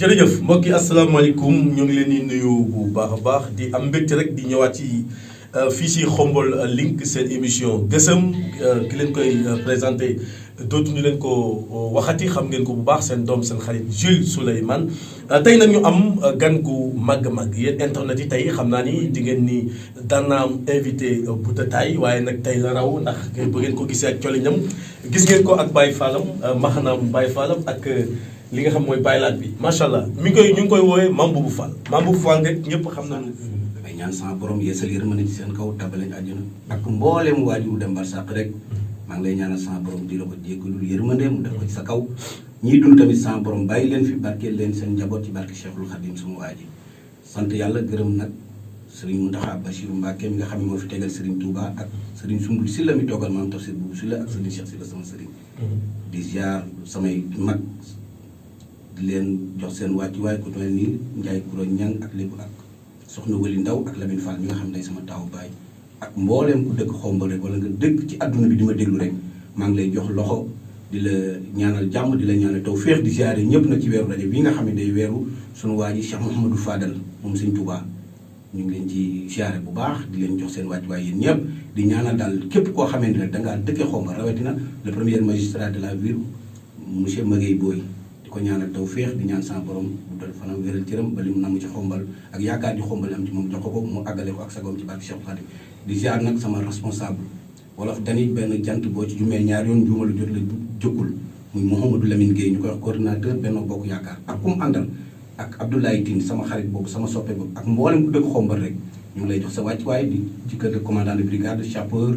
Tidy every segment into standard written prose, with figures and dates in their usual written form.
jërëjëf mbokk yi asalaamaaleykum ñu ngi leen di nuyu bu baax a baax di am mbégte rek di ñëwaat ci fii si Khombole Link seen émission gësëm ki leen koy présenté dootuñu leen ko waxati xam ngeen ko bu baax seen doom seen xarit Jules Souleymane tey nag ñu am gan gu màgg yéen internet yi tey xam naa ni di ngeen ni daan naa am invité bu tataay waaye nag tey la raw ndax bu ngeen ko gisee ak coliñam gis ngeen ko ak Baye Fallam maxanaam Baye Fallam ak li nga xam mooy baylaat bi macha allah ñu ngi koy woowee Mame Boubou Fall Mame Boubou Fall rek ñëpp xam nañu. damay ñaan sama borom yeesal yërmande ci seen kaw tabaleñ àjjana ak mbooleem waajur dem barsàq rek maa ngi lay ñaanal sama borom di la ko jéggalul yërmande mu def ko ci sa kaw ñii dund tamit sama borom bàyyi leen fi barkeel leen seen njaboot ci barke Cheikhul Khadim suma waa ji sant yàlla gërëm nag Serigne Mountakha Bachirou Mbacké mi nga xam ne moo fi tegal Serigne Touba ak Serigne Soumboul Sylla mi toogal maam Tafsir Boubou Sylla ak Serigne Cheikh Sylla sama Serigne di ziar samay mag di leen jox seen wàccuwaay ku mel ni Ndiaye Kouro Ñang ak lépp ak soxna Wali Ndaw ak Lamine Fall mi nga xam ne sama taawu baay ak mbooleem ku dëkk Khombole rek wala nga dëkk ci adduna bi di ma déglu rek maa ngi lay jox loxo di la ñaanal jàmm di la ñaanal tawfeex di ziare ñëpp nag ci weeru rajo bi nga xam ne day weeru sunu waa ji Cheikh Mouhamadou Fadal moom Sëñ Touba ñu ngi leen ci ziare bu baax di leen jox seen wàccuwaay yéen ñëpp di ñaanal daal képp koo xamante ne dangaa dëkkee Khombole rawatina le premier magistrat de la ville monsieur Magueye Boye ko ñaanal tawfeex di ñaan sama borom bu dal fanam wéral cëram ba li mu namm ci Khombole ak yaakaar di Khombole am ci moom jox ko mu àggale ko ak sagoom ci barke Cheikh Khadim di ziar nag sama responsable wolof dañuy benn jant boo ci jumee ñaar yoon juumalu jot la jëkkul muy Mouhamadou Lamine Gueye ñu koy wax coordinateur Benno Bokk Yaakaar ak kum àndal ak Abdoulaye Tine sama xarit boobu sama soppe boobu ak mboolem ku dëkk Khombole rek ñu ngi lay jox sa wàccuwaay di ci kër de commandant de brigade chauffeur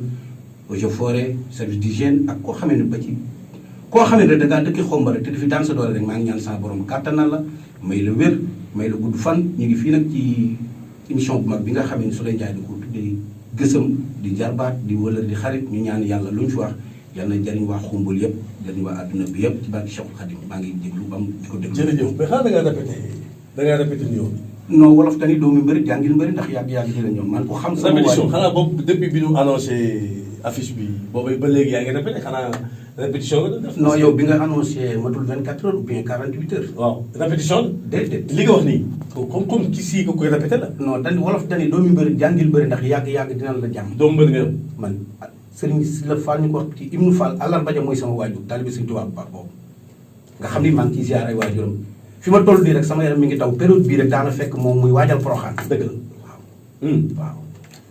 eaux et forêts service d'hygiène ak koo xamee ne ba ci koo xam ne da ngaa dëkk Khombole te di fi daan sa doole rek maa ngi ñaan sama borom kàttanal la may la wér may la gudd fan ñu ngi fii nag ci émission bu mag bi nga xam ne su lay jaay di ko tuddee gësëm di jarbaat di wëlër di xarit ñu ñaan yàlla lu ñu fi wax yàlla na jëriñ waa Khombole yëpp jëriñ waa adduna bi yëpp ci barke Cheikhul Khadim maa ngi déglu ba mu di ko déglu. jërëjëf mais xanaa da ngaa répété nuyoo bi. non wolof tamit doomu mbëri jàngil mbëri ndax yàgg ci la ñoom man ko xam. sama répétition xanaa boobu depuis bi ñu annoncé affiche bi boobu ba léegi yaa ngi répété xanaa. répétition nga def. non yow bi nga annoncé matul 24 heures ou bien 48 heures. waaw répétition. déedéet li nga wax nii. comme ci sii nga koy répété la. non dañu wolof dañuy doomu mbëri jàngil bëri ndax yàgg dina la jàmm. doomu mbëri nga yow. man Serigne Sylla Fall ñu ko wax ci Ibnu Fall àllarba ja mooy sama waajur taalibe Serigne Touba bu baax boobu nga xam ni maa ngi ciy ziar ay waajuram fi ma toll bii rek sama yaram mi ngi daw période bii rek daana fekk moom muy waajal Porokhane. dëgg la waaw. waaw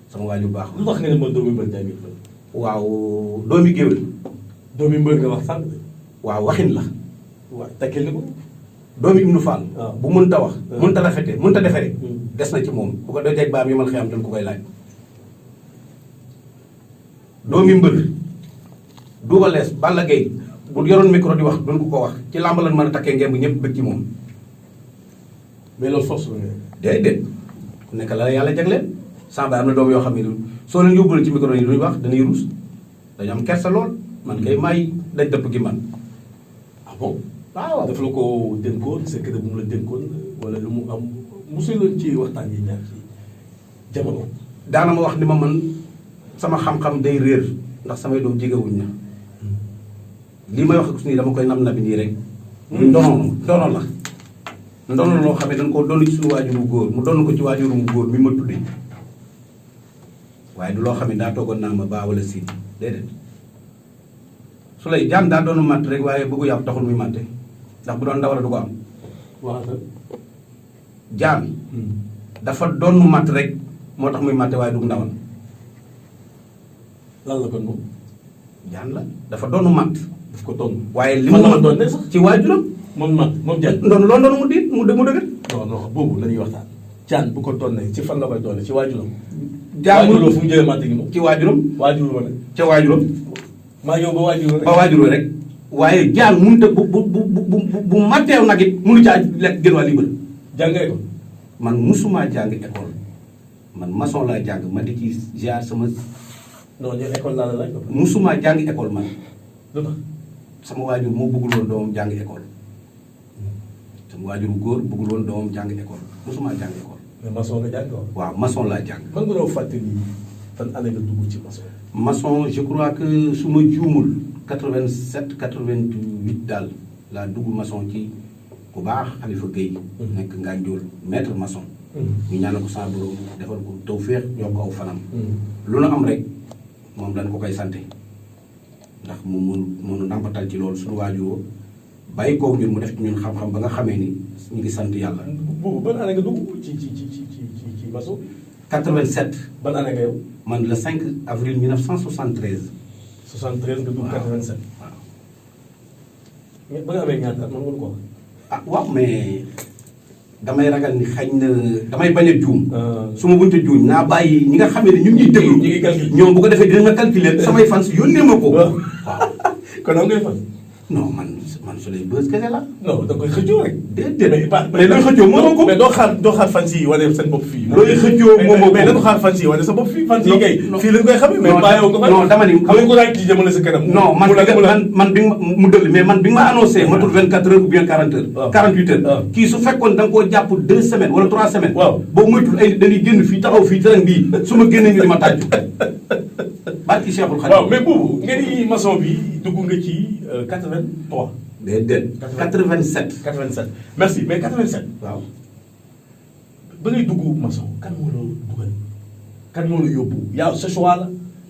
sama waajur baax. lu tax nga ne ma doomu mbëri jàngil bëri. waaw doomi géwél. doomi mbër nga wax sànq. waaw waxin la. waaw tekkil ni ko. doomi Ibnu Fall. waaw bu mënta wax. mënta rafete mënta defere. des na ci moom bu ko dojee baam yi mal xëy am dañ ko koy laaj. doomi mbër. Double Less Balla Gaye bu yoroon micro di wax duñ ko ko wax ci làmb lañ mën a takkee ngeen bu ñëpp bëgg ci moom. mais loolu force la nga. déedéet ku nekk la yàlla jagleel. sàmba am na doom yoo xam ne soo leen yóbbulee ci micro yi duñu wax dañuy ruus dañu am kersa lool. man kay may daj dëpp gi man. ah bon. waaw dafa la ko dénkoon secret bu mu la dénkoon wala lu mu am mosul leen ci waxtaan yi ñaar ci jamono. daana ma wax ni ma man sama xam-xam day réer ndax samay doom jegewuñ na lii may wax ak nii dama koy nam nabi nii rek. ndono la. ndono loo xam ne dañ koo doon ci suñu waajuru góor mu doon ko ci waajuru mu góor mi ma tuddee waaye du loo xam ne daa toogoon naa ma baa wala siin déedéet. su lay jaan daa doonu matt rek waaye bëggu yàpp taxul muy matte ndax bu doon ndawala du ko am. waaw jaan dafa doonu matt rek moo tax muy matte waaye du ndawal. lan la kon moom. jaan la dafa doonu matt. daf ko doon. waaye li man la mu ma doon ne sax. ci waajuram. moom jaan. doon loolu doon mu diit mu dëgër. non boobu la ñuy waxtaan. jaan bu ko doon ne ci fan la koy doon ci waajuram. jaan waajuroo fu mu jëlee matt gi moom. ci waajuram. waajur ma ne. ca waajuram. maa yow ba waajur rek. ba waajur rek. waaye jaan mënut a bu matteew nag it mënu caa lekk gën waa li mbër. jàngee ko. man musuma jàng école man maçon laa jàng ma di ci jaar sama. non ñu école laa la laaj. musuma jàng école man. lu tax. sama waajur moo bëggul woon doomam jàng école. sama waajur bu góor bëggul woon doomam jàng école musuma jàng école. mais maçon nga jàng waaw maçon laa jàng. man nga doon fàttali fan année nga dugg ci maçon. maçon je crois que su ma juumul 87 88 daal laa dugg maçon ci bu baax Khalifa Gueye nekk Nganjool maître maçon ñu ñaanal ko sa borom defal ko tawféex yokk aw fanam lu na am rek moom dañ ko koy sante ndax mu mënu nampatal ci loolu suñu waajuroo bàyyi koog ñun mu def ci ñun xam-xam ba nga xamee ni ñu ngi sant yàlla. boobu ban année nga dugg ci maçon. 87. ban année nga yow. man le 5 avril 1973. 73 nga dugg 87. waaw. mais ba nga amee ñaata at man mënu ko wax. ah waaw mais damay ragal ni xañ na damay bañ a juum. su ma mënta juum naa bàyyi ñi nga xamee ne ñu ngi ñuy déglu. ñu ngi calculé ñoom bu ko defee dinañ ma calculer samay fans yónnee ma ko. waaw. kon am ngay fan. non man su lay bës kese la. non da koy xëccoo rek. déedéet mais looy xëccoo moomoo ko. mais doo xaar fan si wane seen bopp fii. looy xëccoo moomoo ko mais dañu xaar fan si wane sa bopp fii. fan si kay fii lañ koy xamee. mais bàyyi ko fan non dama ni. xam nga ko laaj ci jëmale sa kanam. non man bi mu dëll mais man bi nga ma annoncé matul 24 heures ou bien 40 heures. waaw 48 heures. kii su fekkoon da nga koo jàpp 2 semaines wala 3 semaines. waaw boobu moytul ay dañuy génn fii taxaw fii terrain bii su ma génnee ñu di ma tàjju. barki Cheikhul Khadim. waaw mais boobu nga ni maçon bi dugg nga ci 83. déedéet 87. 87 merci mais 87. waaw. ba ngay dugg maçon kan moo la dugal kan moo la yóbbu yaa sa choix la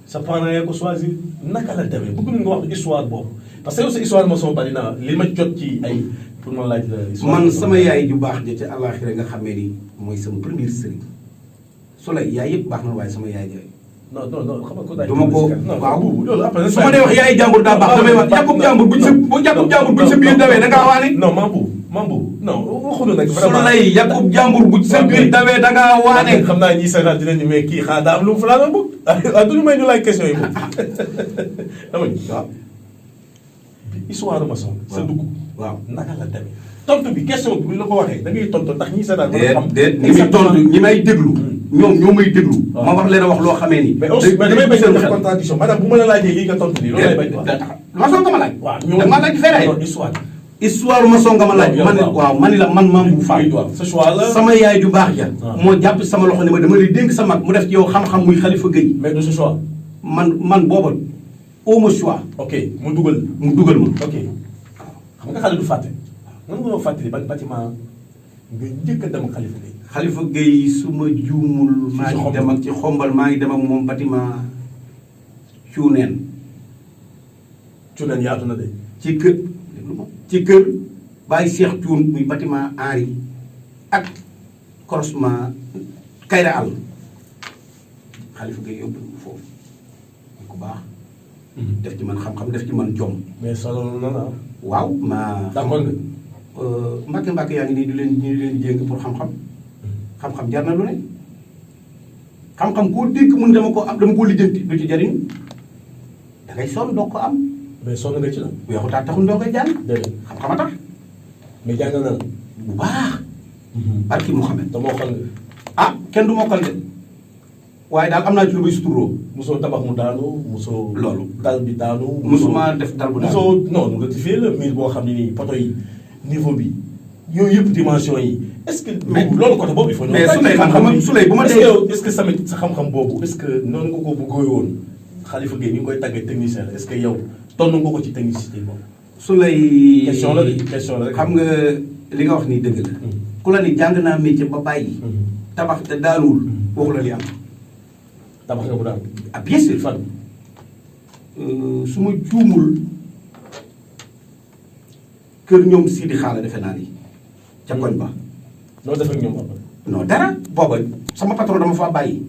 sa parents yaa ko choisir naka la demee bëgg nañ nga wax histoire boobu parce que yow sa histoire maçon bari na li ma jot ci ay pour ma laaj la. histoire man sama yaay ju baax ja ca àllaaxira nga xamee ni mooy sama premier sëriñ su lay yaay yëpp baax na waaye sama yaay ja non xam nga ko daal. duma ko waaw loolu après. su ma dee wax yaay jàmbur daa baax damay wax yàqub jàmbur buñ sa biir dawee da ngaa waane. non mambu non waxuñu nag. su lay yàqub jàmbur buñ sa biir dawee da ngaa waane. xam naa ñi seetaan dinañu mais kii xanaa daa am lu mu fa laa bëgg ah duñu may ñu laaj question yi moom. dama ni waaw. histoire maçon sa dugg. waaw naka la demee. tontu bi question bi bu ñu la ko waxee da ngay tontu ndax ñi seetaan. déet ñi muy tontu ñi may déglu. ñoom ñoo may déglu. ma wax leen a wax loo xamee ni. mais aussi mais damay bañ a def contradiction maanaam bu ma la laajee lii nga tontu lii loolu lay bañ. maçon nga ma laaj. waaw da nga ma laaj fere. histoire maçon nga ma laaj. man la man Mame Fall. sa choix la sama yaay ju baax ja. moo jàpp sama loxo ne ma dama lay dénk sa mag mu def ci yow xam-xam muy Khalifa Gueye. mais du sa choix. man booba au ma choix. ok mu dugal ma. ok xam nga xale du fàtte. nan nga fàttali ban bâtiment nga njëkk a dem Khalifa Gueye. Khalifa Gueye su ma juumul. maa ngi dem ak ci xombal maa ngi dem ak moom bâtiment cuuneen. cuuneen yaatu na de. ci kër Baye Cheikh Thioune muy bâtiment Henri ak croisement Kayra All Khalifa Gueye yóbbu foofu ku baax. def ci man xam-xam def ci man jom. mais solo na la waaw ma. d'accord nga. Mbàkke yaa ngi nii di leen jéng pour xam-xam. xam-xam jar na lu ne. xam-xam koo dégg mun dama ko lijjanti du ci jariñu da ngay sonn doo ko am. mais sonn nga ci la. weexu tax taxul doo koy jàng. déedéet xam-xam a tax. mais jàngal na la. bu baax. barki Mouhamed. te mokkal nga. ah kenn du mokkal de waaye daal am naa ci lu muy suturoo. musoo tabax mu daanu musoo. loolu dal bi daanu. musuma def dal bu daanu musoo non rectifier la mur boo xam ne nii poto yi niveau bi yooyu yëpp dimension yi. est-ce que loolu côté boobu il faut. mais su lay bu ma dee est-ce que samit sa xam-xam boobu est-ce que noonu nga ko bëggooy woon Khalifa Gueye ñu ngi koy tàggee technicien la est-ce que yow tonn nga ko ci technicité boobu. su lay question la rek xam nga li nga wax nii dëgg la. ku la ni jàng naa métier ba bàyyi. tabax te daanuwul waxu la li am. tabax nga bu daan. ah bien sûr fan. su ma juumul kër ñoom Sidi Xaala defe naa ni ca koñ ba. loolu def ak ñoom après. non dara booba sama patron dama fa bàyyi.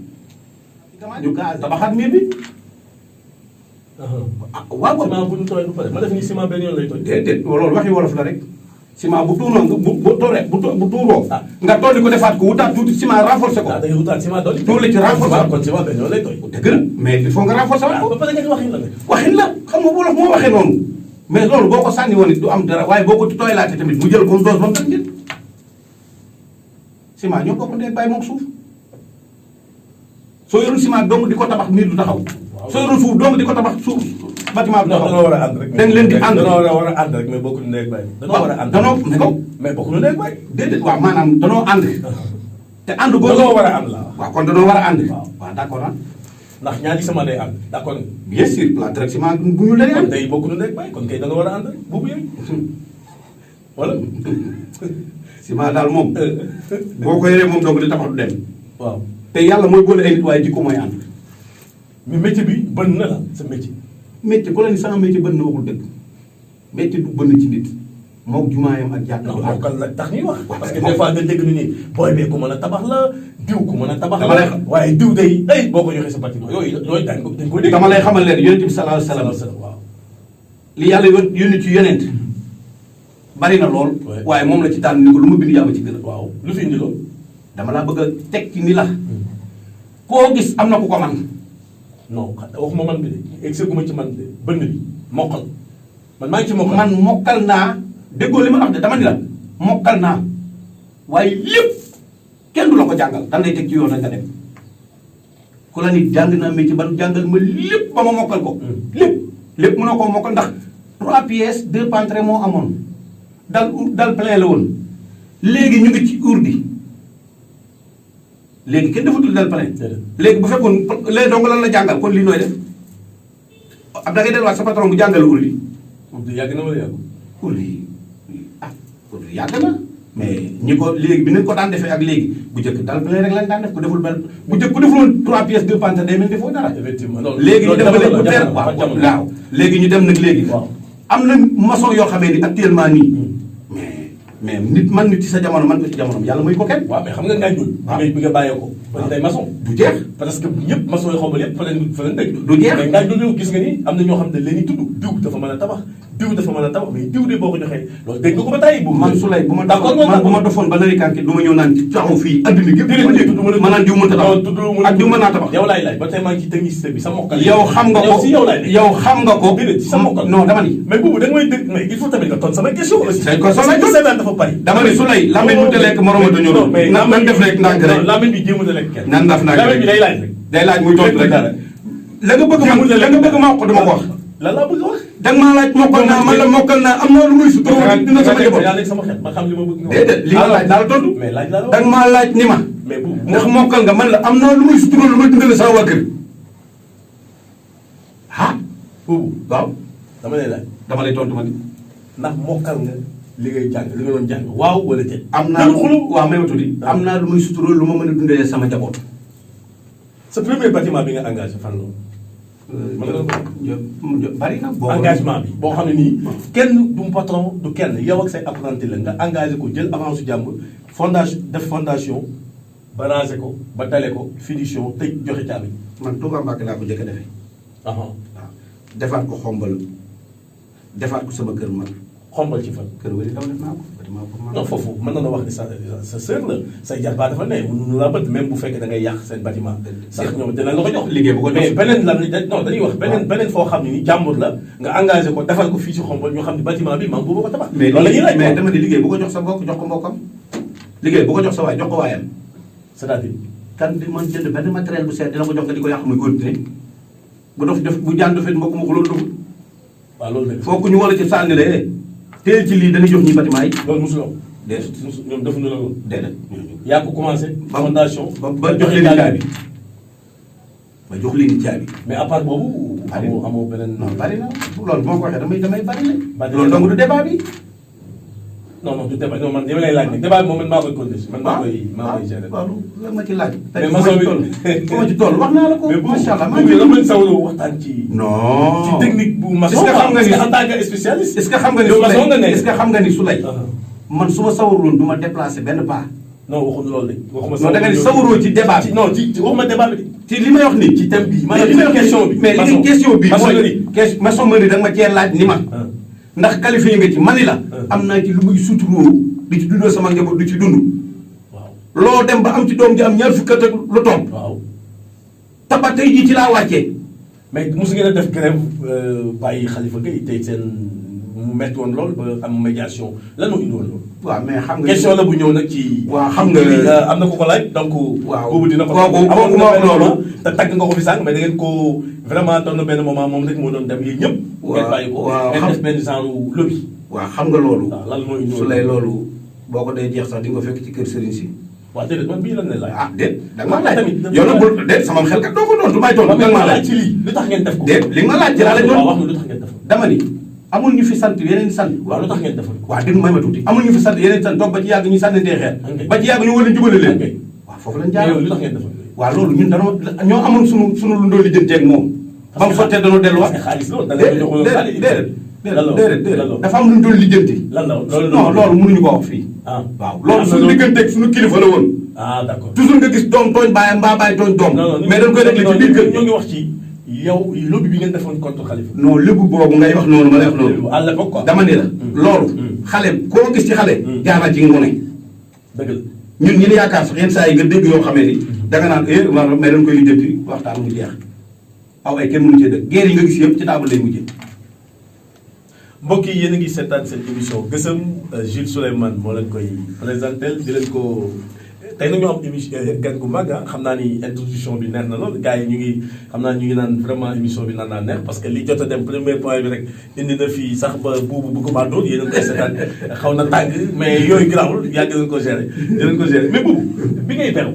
ñu tabaxaat miir bi. waaw ciment bu ñu tooy bu pare ma def ni ciment benn yoon lay tooy. déedéet loolu waxi wolof la rek. ciment bu tuuroo bu tuuroo. nga dolli ko defaat ko wutaat tuuti ciment renforcer ko. da ngay wutaat ciment dolli. tuur la ci renforcer kon ciment benn yoon lay tooy. dëgg la mais il faut nga renforcer waat ko. ba pare nga waxin la waxin la xam nga wolof moo waxee noonu. mais loolu boo ko sànni woon it du am dara waaye boo ko tooylaatee tamit mu jël comme dose ba mu tëj nit. ciment ñoo bokk ndey bàyyi moog suuf soo yorul ciment dong di ko tabax miir du taxaw. soo yorul suuf dong di ko tabax suuf bâtiment bi taxaw. danoo war a ànd rek. dañ leen di ànd danoo war a ànd rek mais bokkuñu nekk bàyyi. danoo war a ànd mais bokkuñu nekk bàyyi. déedéet waaw maanaam danoo ànd. te ànd boobu danoo war a ànd la. waaw kon danoo war a ànd. waaw d'accord ah. ndax ñaari ciment day ànd d'accord. bien sûr la direct ciment bu ñu lay ànd. kon tey bokkuñu nekk bàyyi kon kay danoo war a ànd rek boobu yëpp wala. ciment daal moom boo ko yoree moom donc di tabax du dem. waaw te yàlla mooy boole ay nit waaye jikko mooy ànd. mais métier bi bën na la sa métier. métier ku la ni sama métier bën na waxul dëgg métier du bënn ci nit moom jumaayam ak jàkka du ànd. kan la tax ñuy wax. parce que des fois nga dégg ñu ni booy bee ku mën a tabax la diw ku mën a tabax dama lay la waaye diw day ay boo ko joxee sa bâtiment yooyu dañ ko dégg. dama lay xamal leen yonent bi sallallahu alayhi wa sallam waaw. li yàlla yónni ci yonent bari na lool. waaye moom la ci tànn ni ko lu ma bind yàlla ci gën a. waaw lu fi indi lool. dama laa bëgg a teg ci ni la. koo gis am na ku ko man. non waxuma man bi de egseguma ci man de bënn bi mokkal man maa ngi ci mokkal. man mokkal naa déggoo li ma wax de dama ni la mokkal naa waaye lépp kenn du la ko jàngal dan lay teg ci yoon rek nga dem ku la nit jàng naa métier ban jàngal ma lépp ba ma mokkal ko. lépp mënoo koo mokkal ndax 3 pièces 2 pantre moo amoon dal plein la woon léegi ñu ngi ci urdi léegi kenn defatul dal plein. léegi bu fekkoon léegi donc lan la jàngal kon lii nooy def ab da ngay delluwaat sa patron bu jàngal urdi. urdi yàgg na wala yàgg. urdi urdi yàgg na mais ñi ko léegi bi ni ko daan defee ak léegi bu njëkk dal plein rek lañ daan def ku deful benn bu njëkk ku defuloon 3 pièces 2 pantre day mel defoo dara. effectivement léegi ñu dem ba léegi bu teer waaw léegi ñu dem nag léegi. am na maçon yoo xamee ni actuellement nii. mais nit man nit ci sa jamono man ko ci jamono yàlla muy ko kenn. waaw mais xam nga ngaañ bi bi nga bàyyee ko. ba tey maçon du jeex. parce que ñëpp maçon yi xombal yëpp fa leen dëgg. du jeex mais ngaañ loolu gis nga ni am na ñoo xam ne leen di tudd diw dafa mën a tabax diw dafa mën a tabax mais diw de boo ko joxee loolu dégg nga ko ba tey. man su lay bu ma dofoon ba nari kànki du ma ñëw naan ci taxaw fii adduna gépp ma naan diw mënta tabax ak diw mën naa tabax. yow laay laaj ba tey maa ngi ci technicité bi sa mokkal. yow xam nga ko yow xam nga ko. déedéet sa mokkal non dama ni. mais boobu da nga may dégg mais il faut tamit nga tontu sama question aussi. dañ ko sama question dafa bari. dama ni su lay lamine bu te lekk moroma du ñëw nan def rek ndànk rek lamine bi jéem a lekk kenn nan daf ndànk rek lamine bi day laaj rek day laaj muy tontu rek la nga bëgg ma wax ko duma ko wax lan laa bëgg a wax da nga maa laaj mokkal naa man la mokkal naa am na lu muy sutura dina sama jëboon yaa nekk sama xel ma xam li ma bëgg nga déedéet li nga laaj daal tontu mais laaj laa la da nga maa laaj ni ma mais bu ndax mokkal nga man la am na lu muy sutura lu may dundale sama waa kër ah boobu waaw dama lay laaj dama lay tontu ma ni ndax mokkal nga li ngay jàng li nga doon jàng waaw wala déet am naa waaw may ma tuddi am naa lu muy sutura lu ma mën a dundalee sama njaboot sa premier bâtiment bi nga engagé fan la bari na boo engagement bi boo xam ne nii kenn du patron du kenn yow ak say apprenti la nga engagé ko jël avance su jàmbur def fondation ba rangé ko ba dale ko finition tëj joxe caabi. man Touba Mbacké laa ko njëkk a defee. waaw defaat ko xombal defaat ko sama kër man. xombal ci fan. kër wëri daw def naa ko bâtiment pour man. non foofu mën na la wax ni sa sœur la say jarbaa dafa ne mënuñu laa bët même bu fekkee da ngay yàq seen bâtiment. sax ñoom dinañ la ko jox. liggéey bu ko jox mais beneen lan non dañuy wax beneen foo xam ne ni jàmbur la nga engagé ko defal ko fii ci xombal ñu xam ne bâtiment bi maam boobu ko tabax. loolu la ñuy laaj mais dama di liggéey bu ko jox sa mbokk jox ko mbokkam. liggéey bu ko jox sa waay jox ko waayam. c'est-à-dire. kan di mën jënd benn matériel bu seet dina ko jox nga di ko yàq muy continuer bu dof def bu jaan dofet mbokk ma ko loolu dugg. waaw loolu nag foo ko ñu war a ci sànni la teel ci lii dañuy jox ñi bâtiment yi. loolu mosul am. déedéet ñoom defuñu la loolu. déedéet. yaa ko commencé. fondation ba jox leen caabi ba jox leen caabi. mais à part boobu. amoo beneen. non bari na loolu boo ko waxee damay bari la. bari loolu donc du débat bi. non du débat non man dama lay laaj nag débat bi moom man maa koy continuer. man maa koy gérer. waaw lan ma ci laaj. mais maçon bi fu ma ci toll wax naa la ko. macha allah maa ngi la mën sawloo waxtaan ci. non ci technique bu maçon. est-ce que xam nga ni en tant que spécialiste. est-ce que xam nga ni maçon nga nekk est-ce que xam nga ni su lay. man su ma sawaruloon du ma déplacé benn pas. non waxuñu loolu de. waxuma non da nga ni sawaroo ci débat bi. non ci waxuma débat bi. ci li may wax nii. ci thème bi maanaam li may wax question bi. mais li question bi maçonnerie maçonnerie da nga ma cee laaj ni ma. ndax qualifié nga ci mani la. am naa ci lu muy suturoo di ci dundoo sama njaboot du ci dund. waaw loo dem ba am ci doom ji am ñaar fukki at ak lu toog. waaw. taba tey jii ci laa wàccee. mais mosu ngeen a def grève bàyyi Khalifa Gueye tey seen mu métti woon lool ba am médiation lan moo indi woon loolu. waaw mais xam nga question la bu ñëw nag ci. waaw xam nga am na ku ko laaj donc. waaw boobu dina ko. kooku ma wax loolu te tagg nga ko fi sànq mais da ngeen ko vraiment doon na benn moment moom rek moo doon dem yéen ñëpp. ngeen bàyyi ko ngeen def benn genre lobby. waaw xam nga loolu. waaw lan moo indi su lay loolu boo ko dee jeex sax di nga ko fekk ci kër Serigne si. waaw déedéet man bii lan lay laaj. ah déet da nga maa laaj yow nag bul déet sama xel kat doo ko doon du may toll. da nga maa laaj ci lii lu tax ngeen def ko. déet li nga ma laaj ci laa la doon wax na lu tax ngeen def ko. dama ni amul ñu fi sant yeneen sant. waaw lu tax ngeen defoon ko. waaw dégg may ma tuuti amul ñu fi sant yeneen sant toog ba ci yàgg ñu sànnantee xeer. ba ci yàgg ñu war a jubale leen. waaw foofu lañ jaar. lu tax ngeen defoon. waaw loolu ñun ñoo amoon sunu lu ndoo lijjanteeg moom. ba mu sottee dañoo delluwaat. xaalis loolu da leen joxoon xaalis. déedéet dafa am lu ñu doon lijjanti. lan la non loolu mënuñu ko wax fii. waaw loolu suñu digganteeg suñu kilifa la woon. d'accord toujours nga gis doom tooñ baayam mbaa baay tooñ doom. mais dañ koy réglé ci biir kër. ñoo ngi wax ci yow lobby bi ngeen defoon contre Khalifa. non lébu boobu ngay wax noonu ma lay wax noonu. à l'époque quoi. dama ne la. loolu. xale koo gis ci xale. jaar na ci ngone. dëgg la ñun ñi la yaakaar sax yenn saa yi nga dégg yoo xamee ni. danga naan mais dañ koy lijjanti waxtaan mu jeex. aw ay kenn mënu cee dëkk guerre yi nga gis yëpp ci taabal lay mujjee. mbokk yi yéen a ngi seetaan seen émission gësëm Jules Souleymane moo leen koy présenté di leen ko tey nag ñu am émission gan gu mag xam naa ni introduction bi neex na lool gars yi ñu ngi xam naa ñu ngi naan vraiment émission bi naan naa neex parce que li jot a dem premier point bi rek indi na fii sax ba buubu bu ko bàndoon yéen a ngi koy seetaan xaw na tàng mais yooyu garaawul yàgg nañ ko gérer dinañ ko gérer mais buubu bi ngay beru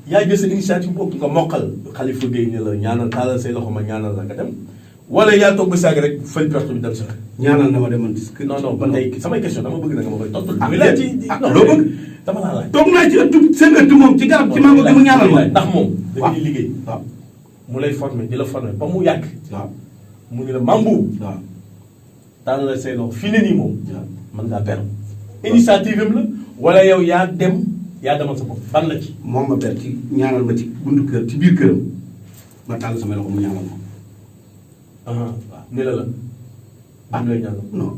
yaa jël sa initiative boobu nga mokkal Khalifa Gueye ne la ñaanal taalal say loxo ma ñaanal la nga dem wala yaa toog ba saag rek fël perte bi dem sa ñaanal na ma demoon. non ba tey samay question dama bëgg na nga ma koy tontu. loo bëgg dama laa laaj. toog naa ci ëttu seen ëttu moom ci garab ci mango gi mu ñaanal ma. ndax moom. waaw da ngay liggéey. waaw mu lay formé di la formé ba mu yàgg. waaw mu ngi la mambu. waaw daal la say loxo fii ne nii moom. waaw mën ngaa beru. initiative am la wala yow yaa demal sa bopp ban la ci. moom ma ber ci ñaanal ma ci buntu kër ci biir këram ma tàll sama loxo mu ñaanal ma. waaw ni la. am lay ñaanal. non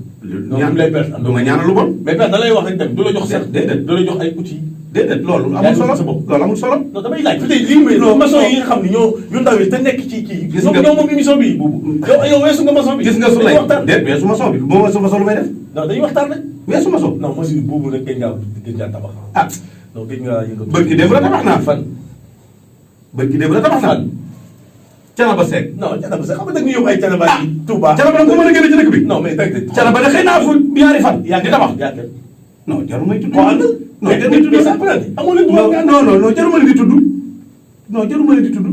non lay perte du ma ñaanal lu bon. mais perte da lay wax rek tamit du la jox sax. déedéet du la jox ay outils. déedéet loolu amul solo loolu amul solo. non damay laaj peut être lii maçon yi nga xam ne ñoo yu ndaw yi te nekk ci kii. gis nga ñoom moom émission bi buubu. yow weesu nga maçon bi. gis nga su lay déet weesu maçon bi bu ma weesu maçon lu may def. non dañuy waxtaan rek. weesu maçon. non maçon buubu nag gëj ngaa tabax. ah non gëj ngaa yëngatu. bërki démb la tabax naa. fan. bërki démb la tabax naa. Canaba Seck. non Canaba Seck xam nga dañuy yóbbu ay Canaba yi Touba. Canaba nag ko mën a génne ci dëkk bi. non mais dëgg Canaba da xëy naa fu ñaari fan. yaa di tabax non jarul may tudd. non jarul may tudd amul leen droit non jarul ma leen di tudd. non jarul ma leen di tudd.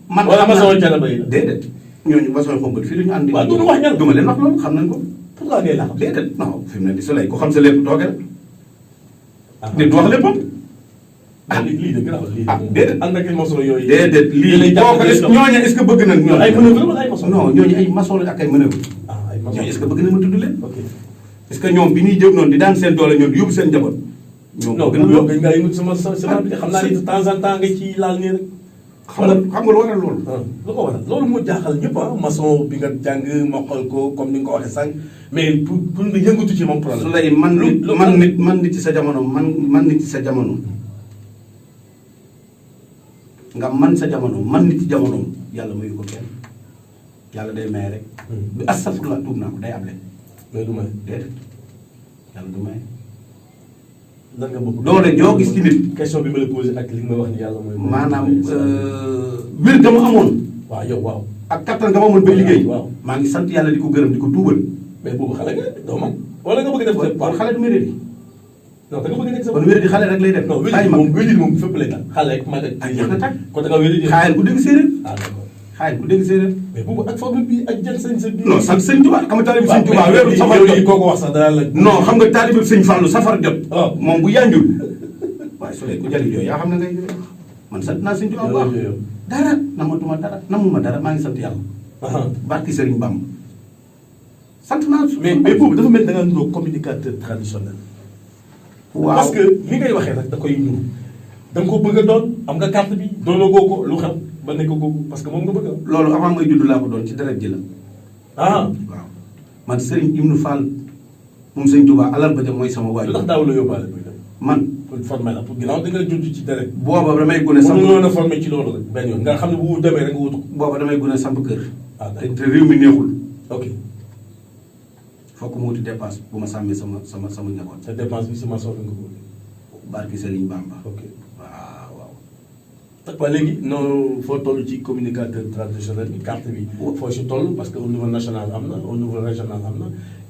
man wala maçon Canaba yi la. déedéet ñooñu maçon xombal fii dañu ànd. waaw du wax ñan duma leen wax loolu xam nañ ko. pourquoi ngay laaj. déedéet non fi mu ne di soleil ku xam sa lépp tooge rek. nit du wax léppam. lii de gën lii ah déedéet ànd ak maçon yooyu. déedéet lii boo ko ñooñu est-ce que bëgg nañ ñooñu. ay manœuvre wala ay maçon. non ñooñu ay maçon la ak ay manœuvre. ay maçon ñooñu est-ce que bëgg na ma tudd leen. ok est-ce que ñoom bi ñuy jóg noonu di daan seen doole ñoom di yóbbu seen njaboot. ñoom non gën a yow nga yëngu sama bi xam naa ni de temps en temps nga ci laal nii rek. xam nga lu waral loolu. lu ko waral loolu moo jaaxal ñëpp maçon bi nga jàng mokkal ko comme ni nga ko waxee sànq mais pour nga yëngatu ci moom problème. su lay man nit ci sa jamono man nit ci sa jamono. nga man sa jamono man nit ci jamono yàlla mayu ko kenn yàlla day may rek. bi astafurlah tuub naa ko day able. mais du may déedéet yàlla du may. lan nga bëgg doole joo gis ci nit. question bi ma la posé ak li nga wax ni yàlla mooy. maanaam wér ga ma amoon. waaw yow waaw. ak kattan ga ma amoon bay liggéey. waaw maa ngi sant yàlla di ko gërëm di ko tuubal. mais boobu xale nga doo mag wala nga bëgg def. kon xale du mérite. non da nga bëgg nekk sa kon wéradi xale rek lay def. non wéradi moom fépp lay dal xale ak mag ak. ay jeex na tàkk kon da nga wéradi. xaayal ku dégg séeréer. ah d'accord xaayal ku dégg séeréer. mais boobu ak foofu bi ak jël sëñ sa. non sant sëñ Tuubaa xam nga taalibe sëñ Tuubaa weeru safar jot kooku wax sax dara la. non xam nga taalibe sëñ Fallu safar jot. waaw moom bu yanjul. waaye su dee ku jëli jooy yaa xam ne ngay man sant naa sëñ Tuubaa bu baax. dara namatuma dara namuma dara maa ngi sant yàlla. barki Sëriñ Bamba. sant naa mais boobu dafa mel da nga nuroo communicateur traditionnel. waaw parce que li ngay waxee rek da koy ñëw da nga ko bëgg a doon am nga carte bi doonoo goo ko lu xew ba nekk googu parce que moom nga bëgg a. loolu avant may judd laa ko doon ci deret ji la. waaw man Serigne Ibnu Fall moom sëñ Touba alal ba dem mooy sama waajur. lu tax daaw la yóbbaale buy dem. man pour former la pour ginnaaw da nga judd ci deret. booba damay gune samp mënuloon a formé ci loolu rek benn yoon nga xam ne bu demee rek nga wutu. booba damay gune samp kër. d'accord te réew mi neexul. ok. fokk mu wuti dépense bu ma sàmmee sama njaboot. sa dépense bi si maçon bi nga ko wuti. barki Serigne Bamba. ok waaw. waaw léegi noonu foo toll ci communicateur traditionnel bi carte bi. foo si toll parce que au niveau national am na au niveau régional am na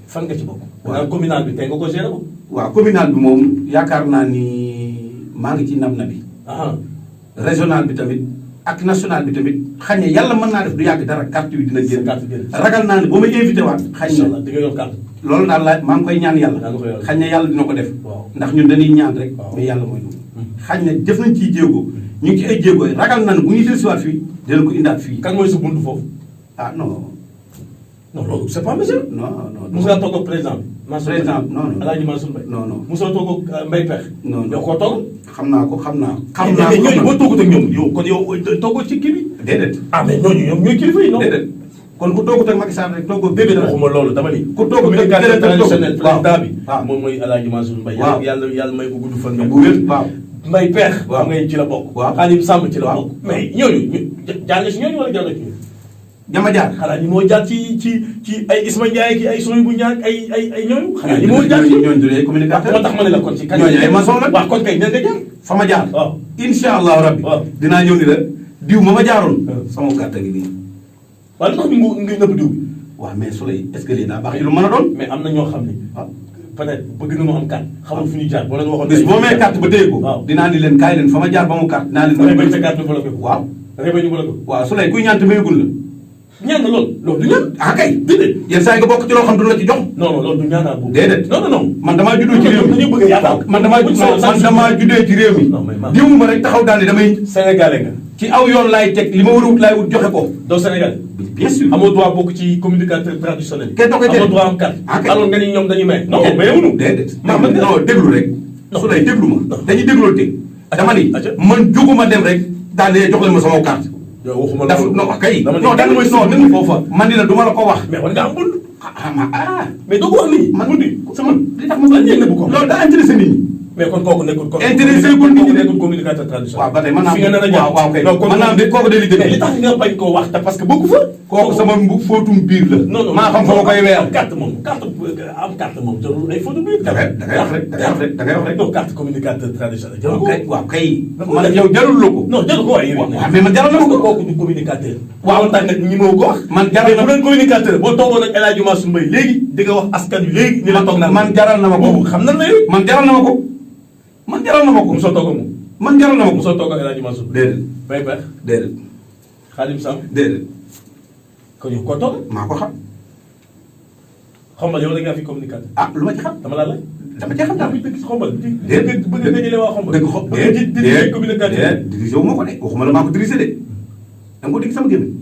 fan nga ci bokk. waaw communal bi tey nga ko gérer ko. waaw communal bi moom yaakaar naa ni maa ngi ci nab na bi. régional bi tamit ak national bi tamit xañ na yàlla mën naa def du yàgg dara carte bi dina génn. carte génn ragal naa ne boo may invité waat. xañ na di nga yor carte. loolu daal la maa ngi koy ñaan yàlla. xañ na yàlla dina ko def. ndax ñun dañuy ñaan rek. mais yàlla mooy lu. xañ na def nañ ciy jéego. ñu ngi ci ay jéego ragal naa ne bu ñuy dellusiwaat fii dina ko indaat fii. kan mooy sa buntu foofu. ah non. non loolu c'est pas monsieur. non non mos ngaa toog ak président bi. président non non Alaaji Mansour Mbaye. non non mosoo toog ak Mbaye Pekh. non non yow koo toog. xam naa ko xam naa. xam naa ko ñooñu boo toogut ak ñoom yow kon yow toogoo ci kii bi. déedéet. ah mais ñooñu ñoom ñooy kilifa yi non. déedéet kon ku toogut ak Macky Sall rek toogoo. déedéet waxuma loolu dama ni. ku toogut ak communicateur traditionnel waaw président bi. waaw moom mooy Alaaji Mansour Mbaye. waaw yàlla may ko gudd fan. bu wér waaw. Mbaye Pekh. waaw ngay ci la bokk. waaw Khadim Samb ci la waaw bokk. mais ñooñu jaar nga si ñooñu wala jaar nga ci ñooñu. jama jaar xanaa ñi moo jaar ci ay Isma Ndiaye ki ay Soy bu Ndiaye ay ñooñu. xanaa ñi moo jaar ci ñooñu du communicateur. moo tax ma ne la kon ci kan. ñooñu ay maçon la. waaw kon kay ña nga jaar. fa ma jaar. waaw incha allahu rabbi. waaw dinaa ñëw ni la diw ma jaaroon. sama carte gi nii. waaw lu tax ñu ngi nëbb diw bi. waaw mais su lay est-ce que lii daa baax lu mën a doon. mais am na ñoo xam ne. waaw peut-être bëgg nañu am carte. xamul fu ñu jaar boo leen waxoon. bis boo may carte ba téye ko. waaw dinaa ni leen kaay leen fa ma jaar ba mu carte dinaa leen. da ngay bañ sa carte bi bloqué ko. waaw da ngay bañ ñu bloqué ko. waaw su lay kuy ñaan te mayagul la. ñaan na loolu du ñaan. ah kay déedéet. yenn saa yi nga bokk ci loo xam du la ci jox. non non loolu du ñaanal boobu. déedéet non. man damaa juddoo ci réew mi dañuy bëgg a yaakaar. man damaa juddoo ci réew mi. non mais man diwuma rek taxaw daal ni damay. Sénégalais nga. ci aw yoon laay teg li ma war a wut laay wut joxe ko. doo Sénégalais. bien sûr amoo droit bokk ci communicateur traditionnel. kenn doo koy amoo droit am carte. alors nga ni ñoom dañuy may. non mayewuñu. déedéet man non déglu rek. su lay déglu ma. dañuy dégloo teg. dama ni man jóguma dem rek daal di jox leen ma sama carte. yow waxuma daf loolu. non kay. dama non dama non dama foofa. man ni la du ma la ko wax. mais war nga am bund. mais doo ko wax nit ñi. man bundi sama li tax ma la ñëw ko. loolu daa intéressé nit ñi. mais kon kooku nekkul. intéressé gul nit ñi de nekkul communicateur traditionnel. waaw ba tey mën naa fi nga nar a waaw waaw kay mën naa de kooku de li mais li tax nga bañ koo wax te parce que bokku fa. kooku sama fóotum biir la. non maa xam fa ma koy weer. carte moom am carte moom jarul ay photo biir. da ngay wax rek da ngay wax rek. non carte communicateur traditionnel. jarul ko waaw kay. man yow jarul la ko. non jarul ko waaye. waaw mais man jaral na ma ko. kooku du communicateur. waaw tax nag ñi ma ko wax. man jaral na bu doon communicateur boo toogoon ak El Hadj Mansour Mbaye léegi di nga wax askan wi léegi. ñu la toog naan man jaral na ma ko. xam nan la yow. man jaral na ma ko. man jaral na ma ko. mosoo toog ak moom. man jaral na ma ko. mosoo toog ak El Hadj Mansour. déedéet. Mbaye Pekh. déedéet. Khadim Samb. déedéet. kon yow koo toog. maa ko xam. xam nga yow da ngaa fi communicateur. ah lu ma ci xam. dama laa laaj. dama ci xam daal. dëgg si xombal. déedéet bëgg nga dajale waa xombal. dëgg xo déedéet communicateur. dirigé wu ma ko de waxuma la maa ko dirigé de. da nga ko dégg sama gémmiñ.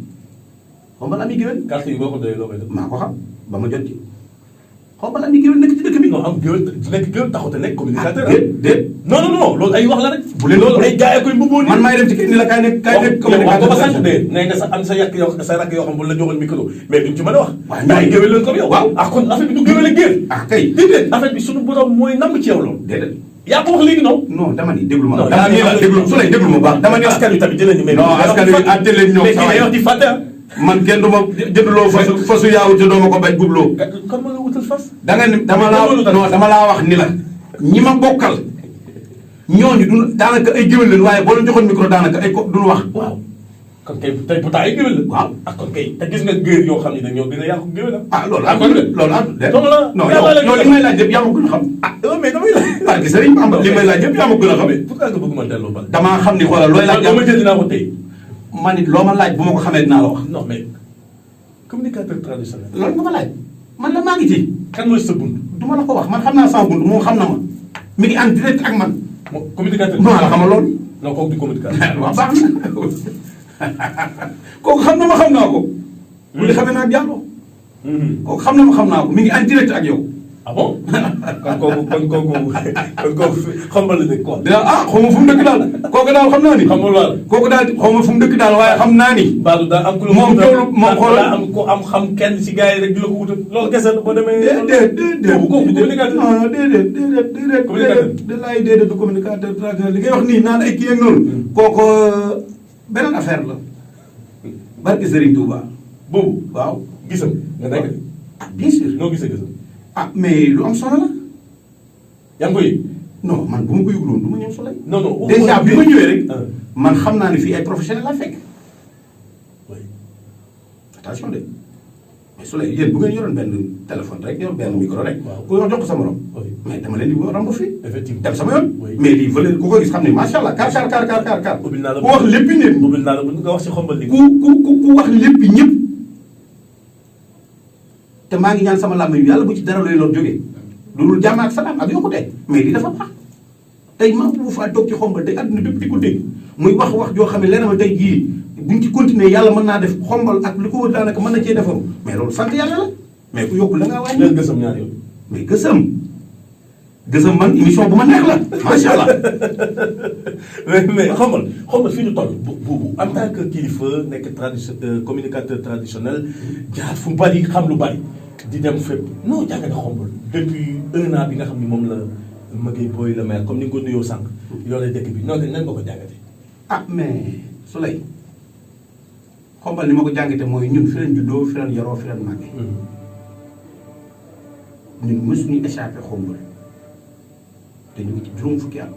xombal ami géwél. carte yi boo ko doyee loo koy def. maa ko xam ba ma jot ci. xombal ami géwél nekk ci dëkk bi. non am géwél nekk géwél taxut a nekk communicateur. déet. non loolu ay wax la rek. bu leen loolu ay gars yi koy mbubboo nii. man maay dem ci kii ni la kaay nekk communicateur. waaw sant de nee nga sa am sa yàq yoo sa rakk yoo xam bu la joxoon micro mais duñ ci mën a wax. waaw mais ay géwél lañ comme yow. waaw ah kon affaire bi du géwél ak géer. ah kay déedéet affaire bi suñu borom mooy namm ci yow loolu. déedéet. yaa ko wax léegi non. non dama ni déglu ma. non dama ni la déglu su lay déglu ma baax. dama ni askan wi tamit jëlee ñu. non askan wi ah jëlee ñoom saa mais wax di fàtte. man kenn du ma jënduloo fasu yaawu te doo ma ko bañ gubloo. kon ma nga wutal fas. da nga ni dama laa wax ni la. ñi ma bokkal ñooñu du daanaka ay géwél leen waaye boo leen joxoon micro daanaka ay ko duñu wax. waaw kon kay tey pourtant ay géwél la. waaw ah kon kay te gis nga géer yoo xam ne nag ñoo gën a yàqu géwél la. ah loolu am loolu am de. non yow li may laaj yëpp yaa ma gën a xam. ah mais damay laaj. parce que Serigne Bamba li may laaj yëpp yaa ma gën a xam. pourquoi nga bëgg ma delloo bal. damaa xam ni xoolal looy laaj. ma jël dinaa ko tey. man it loo ma laaj bu ma ko xamee dinaa la wax. non mais communicateur traditionnel. loolu nga ma laaj man la maa ngi ci. kan mooy sa bunt. du ma la ko wax man xam naa sama bunt moom xam na ma. mi ngi en direct ak man. communicateur. non la xamal loolu. non kooku du communicateur. waaw baax na kooku xam na ma xam naa ko. bu dee xamee naa jàlloo. kooku xam na ma xam naa ko mi ngi en direct ak yow. ah bon kon kooku xamal la ne quoi. dina xaw ma fu mu dëkk daal kooku daal xam naa ni. xamul wala kooku daal xaw ma fu mu dëkk daal waaye xam naa ni. Badou daa am ku la moom toolu moom xoolal daa am ko am xam kenn si gars yi rek di la ko wutal loolu kese la boo demee. déedéet kooku communicateur. non déedéet. communicateur déedéet du communicateur traditionnel li ngay wax nii naan ay kii ak noonu. kooku beneen affaire la. barke Serigne Touba. boobu waaw gisam nga nekk. ah bien sûr. noo gisee gisam. ah mais lu am solo la. yaa ngi koy. non man bu ma ko yëguloon du ma ñëw Soleil. non non déjà bi ma ñëwee rek. man xam naa ne fii ay professionnels laa fekk. oui. attention de. mais su lay yéen bu ngeen yoroon benn téléphone rek yor benn micro rek. ku yor jox ko sa morom. mais dama leen di romb fii. effectivement dem sama yoon. mais lii valeur ku ko gis xam ne macha allah kaar. ubbil naa la ku wax lépp nit. ubbil naa la nga wax ci xombal li. ku wax lépp ñëpp. te maa ngi ñaan sama làmmiñ yàlla bu ci dara looy lor jógee. loolu jàmm ak salaam ak yokkute mais lii dafa baax. tey maa bu faa toog ci xombal tey àdduna bépp di ko dégg muy wax joo xam ne leneen ma tey jii buñ ci continuer yàlla mën naa def xombal ak li ko wër daanaka mën na cee defaru mais loolu sant yàlla la mais ku yokkul da ngaa wàññi. leen gësam ñaar yoon. mais gësam man émission bu ma neex la macha allah. mais xombal fii ñu toll buubu en tant que kilifa nekk communicateur traditionnel jaar fu bari xam lu bari di dem fépp noo jàngate xombal depuis 1 an bi nga xam ni moom la Maguette Boye le maire comme ni nga ko nuyoo sànq yore dëkk bi nan nga ko jàngate. ah mais su lay xombal ni ma ko jàngate mooy ñun fi leen juddoo fi leen yaroo fi leen màggee. ñun mësuñu échappé xombal te ñu ngi ci juróom fukki at.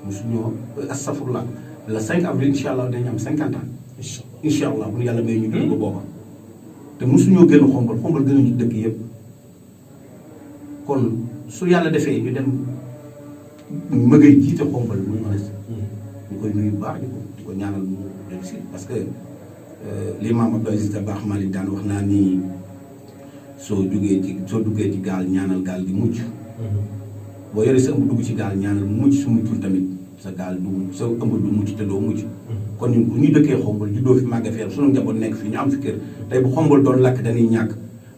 mësuñoo astafurlah le 5 avril incha allah dañu am 50 ans. incha allah bu ñu yàlla may ñu dund ko booba. te mësuñoo génn xombal gën a ñu dëkk yëpp kon su yàlla defee ñu dem mëgëy jiite xombal muy mën a ñu koy nuyu bu baax di ko ñaanal mu réussir parce que li maam Abdou Aziz Dabakh Malick daan wax naa ni soo duggee ci gaal ñaanal gaal gi mucc. boo yoree sa ëmb dugg ci gaal ñaanal mu mucc su muccul tamit sa gaal sa ëmb du mucc te doo mucc. kon ñun bu ñu dëkkee xombal juddoo fi màgg fi sunu njaboot nekk fi ñu am fi kër tey bu xombal doon lakk dañuy ñàkk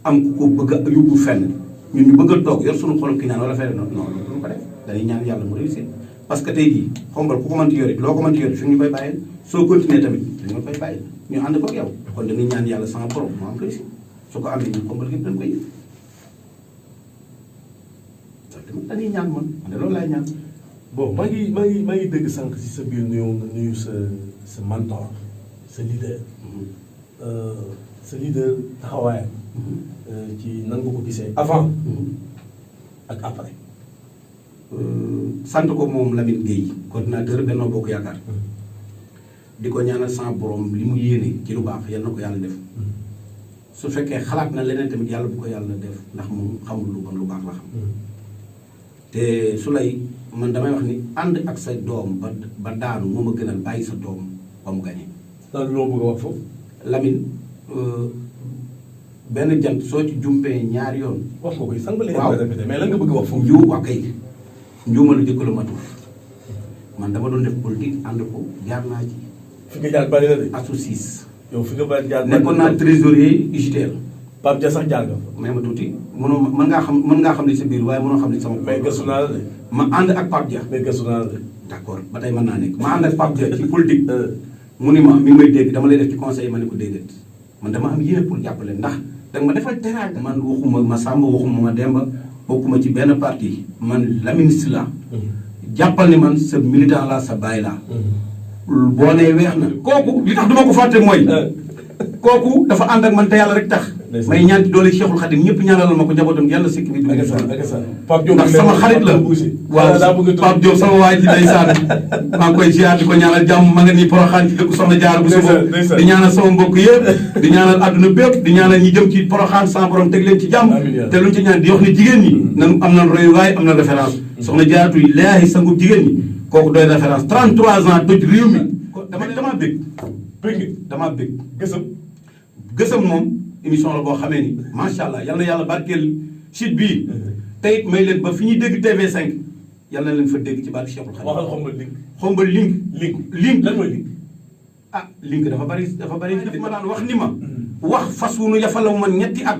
am ku ko bëgg a yóbbu fenn ñun ñu bëgg a toog yor sunu xolom ki ñaan wala fenn non duñu ko def dañuy ñaan yàlla mu réussir parce que tey jii xombal ku ko mënti yore loo ko mënti yore fi ñu koy bàyyee soo continuer tamit dañu koy bàyyi ñu ànd ko ak yow kon dañuy ñaan yàlla sama borom mu am réussir su ko amee ñun xombal gépp dañ koy yëg dañuy ñaan man de loolu laay ñaan. bon maa ngi dégg sànq si sa biir nuyoo nga nuyu sa mentor sa leader. sa leader taxawaayam. ci nan nga ko gisee avant. ak après. sant ko moom Lamine Gueye coordinateur Benno Bokk Yaakaar. di ko ñaanal sama borom li mu yéene ci lu baax yal na ko yàlla def. su fekkee xalaat na leneen tamit yàlla bu ko yàlla def ndax moom xamul lu bon lu baax la xam. te su lay man damay wax ni ànd ak sa doom ba daanu moo ma gënal bàyyi sa doom ba mu gañe. lan loo bëgg a wax foofu. Lamine benn jant soo ci jumpee ñaari yoon. wax nga koy sànq ba léegi répété mais lan nga bëgg a wax foofu. njuum wax kay njuumalu jëkk la matul man dama doon def politique ànd ko jaar naa ci. fi nga jaar bari na de. associis. yow fi nga bari jaar nekkoon naa trésorier UJTL. Pape Dia sax jaar nga fa. may ma tuuti mën ngaa xam li sa biir waaye mënoo xam li sama. mais gëstu naa la de. ma ànd ak Pape Dia. mais gëstu naa la de. d'accord ba tey mën naa nekk ma ànd ak Pape Dia ci politique. mu ni ma mi ngi may dégg dama lay def ci conseil ma ne ko déedéet man dama am yéene pour jàppale ndax danga ma defal teraanga. man waxuma ma Samba waxuma ma Demba bokkuma ci benn parti man Lamine Sylla jàppal ni man sa militant la sa baay laa. boo nee weex na. kooku li tax duma ko fàtte mooy. kooku dafa ànd ak man te yàlla rek tax. may ñaan ci doole Cheikhul Khadim ñëpp ñaanalal ma ko njabootam yàlla sikki bi. ndax sama xarit la. waaw Pape Diop sama waay ji ndeysaan maa ngi koy ziar di ko ñaanal jàmm ma nga nii Porokhane ci dëkk Soxna Jaara bu suba di ñaanal sama mbokk yëpp di ñaanal adduna bépp di ñaanal ñi jëm ci Porokhane sama borom teg leen ci jàmm te luñ ci ñaan di wax ne jigéen ñi nan am nañ royuwaay am na référence Soxna Jaaratu laahi sangub jigéen ñi kooku doy référence 33 ans toj réew mi damaa bég damaa bég gësëm moom émission la boo xamee ni macha allah yal na yàlla barkeel site bii te it may leen ba fi ñuy dégg TV5 yal na leen fa dégg ci barke Cheikhul Khadim. waxal xombal link. xombal link lan mooy link. ah link dafa bari dafa ma daan wax ni ma. wax fas wu nu yafalaw man ñetti at.